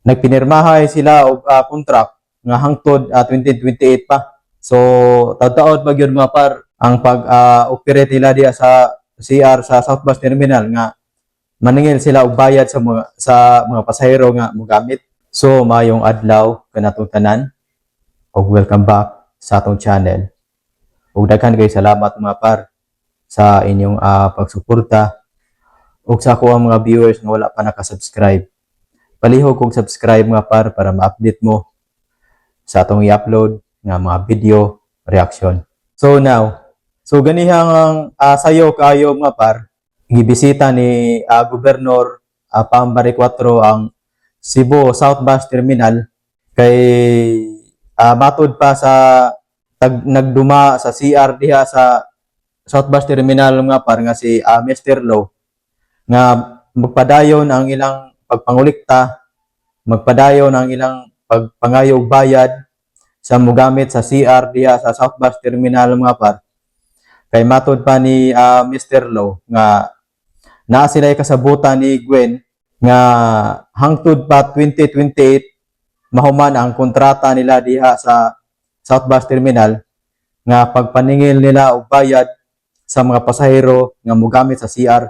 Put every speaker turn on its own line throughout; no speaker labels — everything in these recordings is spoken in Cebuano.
Nagpinirmahay sila og contract nga hangtod 2028 pa. So taud-taud pa gyud, mga par, ang pag operate nila diha sa CR sa South Bus Terminal nga maningil sila og bayad sa mga pasahero nga mogamit. So maayong adlaw kanatong tanan ug welcome back sa atong channel. Ug daghan kay salamat, mga par, sa inyong pagsuporta ug sa ako ang mga viewers nga wala pa naka-subscribe. Palihog kog subscribe, mga par, para ma-update mo sa atong i-upload nga mga video reaction. So now, so ganihang ang sayo kayo, mga par, gibisita ni Gobernador Pam Baricuatro ang Cebu South Bus Terminal kay matud pa sa tag nagduma sa CR diha sa South Bus Terminal, mga par, nga si Mr. Low nga magpadayon ang ilang pagpangulikta, magpadayon ang ilang pagpangayo og bayad sa mugamit sa CR diha sa South Bus Terminal, mga par. Kay matod pa ni Mr. Low nga naa sila kasabutan ni Gwen nga hangtod pa 2028 mahuman ang kontrata nila diha sa South Bus Terminal nga pagpaningil nila og bayad sa mga pasahero nga mogamit sa CR.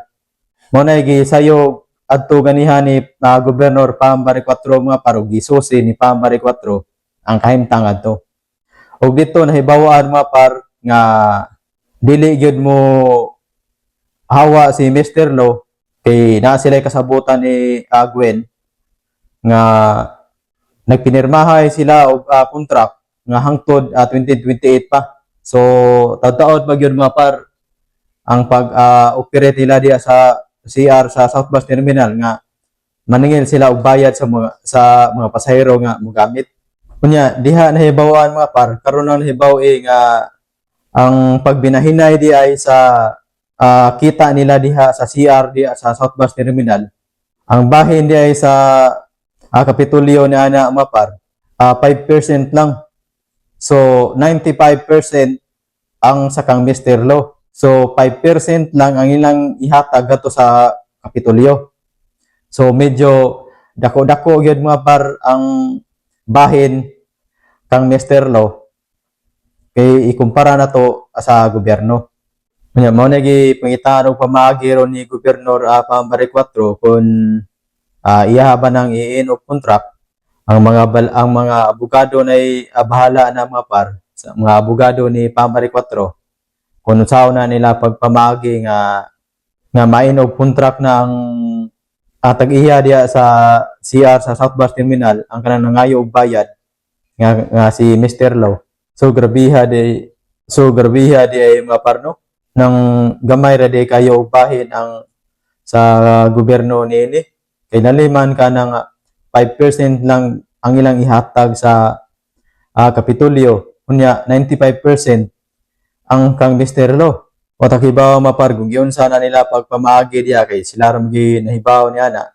Mao na gisayo adto ganiha ni Gobernador Pam Baricuatro, mga par, ug gisusi ni Pam Baricuatro ang kahimtang adto. Ug dito nahibawaan, mga par, nga dili gyud mo hawa si Mr. Lo kay naa sila kasabutan ni Gwen nga nagpinirmahay sila og contract nga hangtod 2028 pa. So taud-taud pa gyud, mga par, ang pag operate nila diha sa CR sa South Bus Terminal nga maningil sila og bayad sa mga pasahero nga mogamit. Unya diha nahibawaan, mga par, karon lang nahibaw eh nga ang pagbinahinay di ay sa kita nila diha sa CR diha sa South Bus Terminal. Ang bahin di ay sa Kapitolyo ni ana, mga par, 5% lang. So 95% ang sa kang Mr. Lo. So 5% lang ang ilang ihatag gadto sa Kapitolyo. So medyo dako-dako gyud, mga par, ang bahin kang Mr. Lo kay ikumpara na to sa gobyerno. Unya mao na gipangitaan og pamaagi ron ni Gobernador Pam Baricuatro kung iya ba nang i-in og contract ang mga abogado na bahala na, mga par, sa mga abogado ni Pam Baricuatro kung unsaon na nila pagpamaagi nga nga main og contract na ang tag-iya diha sa CR sa South Bus Terminal, ang kanang nangayo og bayad nga si Mr. Low. So grabiha di ay, mga par, no, nang gamay ra di kayo og bahin ang sa gobyerno niini kay naliman ka ng 5% lang ang ilang ihatag sa Kapitolyo, unya 95% ang kang Mr. Lo. O takibaw, mapar, kung giunsa na nila pagpamaagi diha kay sila ra gi nahibaw niya na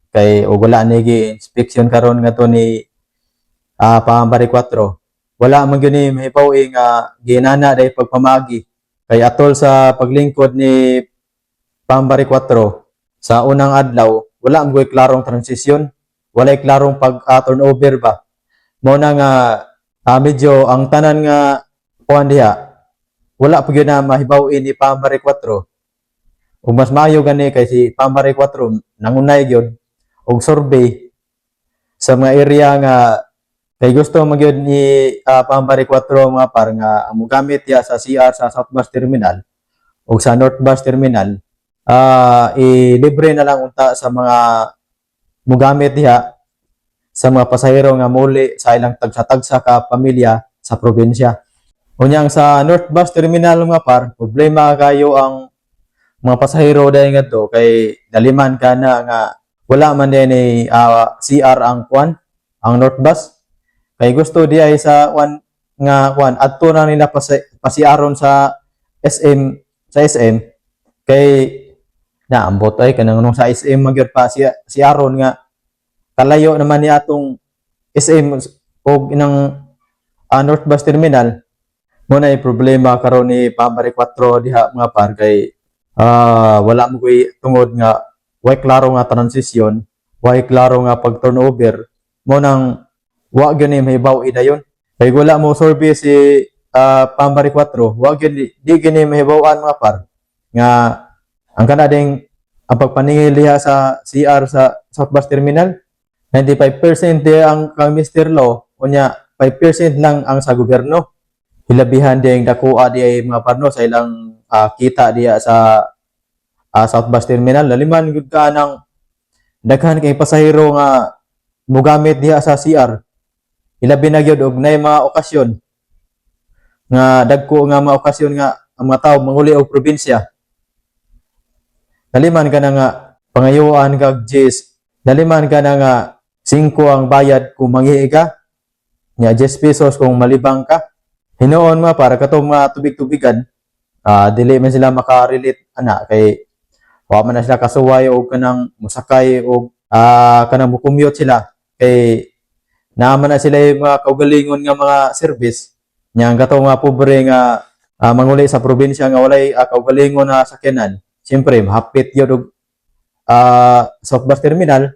kay og wala ni gi inspection karon nga to ni Pam Baricuatro, wala man gyud ni mahibaw eh nga ginana dahil pagpamaagi kay atol sa paglingkod ni Pam Baricuatro sa unang adlaw, wala man gyud klarong transition, walay klarong pag turnover ba. Mo na nga medyo ang tanan nga kuan diha wala pa gyud na mahibaw-in ni Pam Baricuatro. Ug mas maayo gani kay si Pam Baricuatro nangunay gyud og survey sa mga area nga kay gusto man gyud ni Pam Baricuatro, mga par, nga ang mogamit ya sa CR sa South Bus Terminal o sa North Bus Terminal, ilibre na lang unta sa mga mogamit diha, sa mga pasahero nga muli sa ilang tagsa-tagsa ka pamilya sa probinsya. Unya ang sa North Bus Terminal, mga par, problema kayo ang mga pasahero dahil ngadto kay daliman ka na nga wala man din ni CR ang kwan, ang North Bus. Kay gusto di ay sa kwan nga kwan adto na nila pasiaron sa SM kay na ambot ay kanang nung sa SM magyud pa si si Aron nga kalayo naman ni atong SM og inang North Bus Terminal. Mo na problema karon ni Pam Baricuatro diha, mga par, kay wala mo koy tungod nga way klaro nga transition. Way klaro nga pag turnover mo nang wa gyud ni mahibaw idayon. Kay wala mo survey si Pam Mari 4, wa gyud di gyud ni mahibaw-an, mga par, nga ang kana ding ang pagpaningil diha sa CR sa South Bus Terminal, 95% di ang kang Mr. Lo, unya 5% lang ang sa gobyerno. Hilabihan ding dakoa di ay, mga parno, sa ilang kita diha sa South Bus Terminal. Laliman gud ka ng daghan kay pasahero nga mogamit diha sa CR. Hilabi na gyud og nay mga okasyon nga dagko nga mga okasyon nga ang mga tao manguli og probinsya. Naliman ka na nga pangayuan kag 10, naliman ka na nga 5 ang bayad kung manghihi ka, nya 10 pesos kung malibang ka. Hinuon mga para katong mga tubig-tubigan, dili man sila makarelate ana kay wa man na sila kasuway og kanang musakay og kanang mukommute sila kay naa man na sila yung mga kaugalingon nga mga service. Nya ang katong mga pobre nga manguli sa probinsya nga walay kaugalingon na sakyanan, siyempre mahapit yun og South Bus Terminal.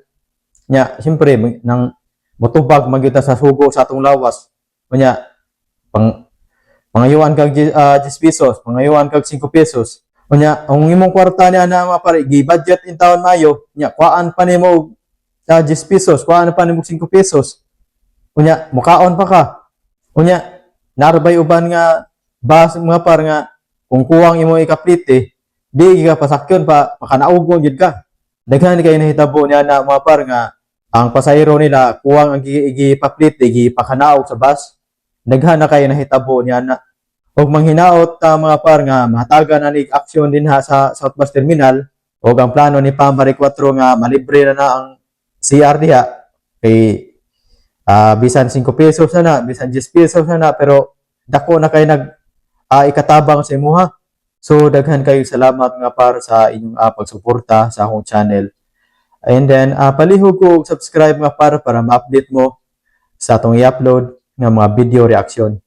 Nya siyempre nang mutubag man gyud ta sa sugo sa atong lawas. Unya pangayuan kag 10 pesos, pangayuan kag 5 pesos. Unya ang imong kwarta niya na, mga pare, gi-budget in taon mayo, nya kuhaan pa nimo og 10 pesos, kuhaan pa nimo og 5 pesos. Unya mukaon pa ka. Unya narbay uban nga bus, mga par, nga kung kuwang imo ikaplite, di ka pasakyon pa, pakanaugon gyud ka. Daghan kay nahitabo niya na, mga par, nga ang pasahero nila kuwang ang gipaplite, gipakanaog sa bus. Daghan na kay nahitabo niya na. Og manghinaot ta, mga par, nga mahatagan na ni aksyon dinha sa South Bus Terminal og ang plano ni Pam Mari 4 nga malibre na na ang CR diha kay bisan 5 pesos na na, bisan 10 pesos na na, pero dako na kay nag ikatabang sa imuha. So daghan kayo salamat, nga par, sa inyong pagsuporta sa akong channel. And then palihog ko og subscribe, nga par, para ma-update mo sa atong i-upload nga mga video reaction.